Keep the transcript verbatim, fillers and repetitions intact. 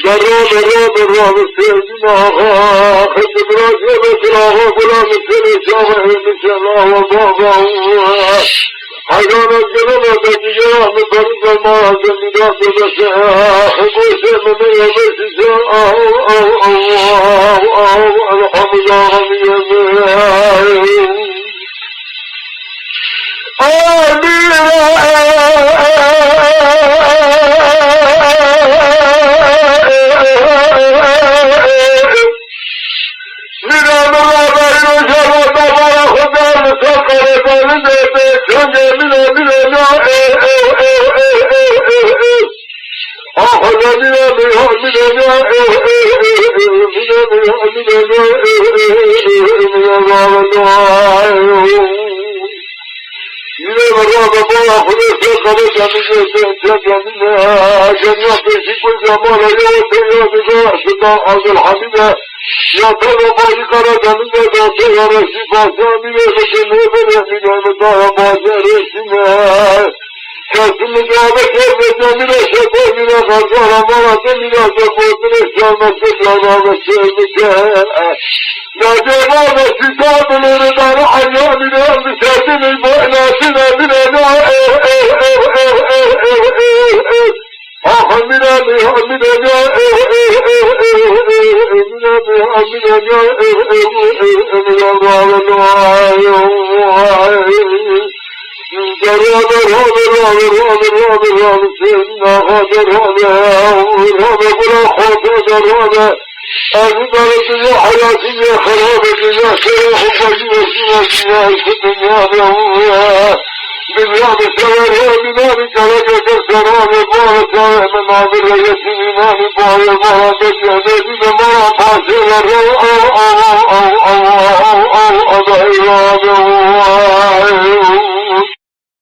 Berra, berra, berra, bi sevgîna axa, xeşi biraz ye, be kira axa, gula min sene çaxa, hê min sene axa, baba. Hayran ez geleme, be digera min, beru gelma, ez de mîra, be be se, xegoşe min, me ye, be şişe, aw, aw, aw, aw, aw, elhamdülillah, amin. Yine berra be bala Xwedê ser qebeta min jê ser çeka min e. Geriya pêşî ku zemana ye û te ya dibe Sultan Abdulhamîd e. Ya te ve bajî qereta min de date ya Reşîd Paşa min e, bikin nêbere min e, min daya bajarê min e. Kesim min dade kerde demire şepe min e, qazara mara te min e, de botire şermese caname şermese. Nacê bana sîsa bilêre dana anya bile, em bi serdinê bo inasine bile, na, eh, eh, eh, eh, eh, eh, eh, eh. Ah, hamile, hamile, na, eh, eh, eh, eh, eh, eh, hamile, hamile, na, eh, eh, eh, eh, eh, eh, eh, eh, eh. Derane, rane, rane, rane, rane, rane, Seydina Xadir, rane, rane, gula Xadir, rane. Ez û bere dinya heyatî ye, xerabe dinya, şerê xwe xwezî wezî wezî ye, ez bi dinya de û ye. Dinya bi sever ye, minarî kereke kir serabe, bare sare min navire yetimî navî bare, bare bediye, bediye, mara paşê ve re, aw, aw, aw, aw, aw.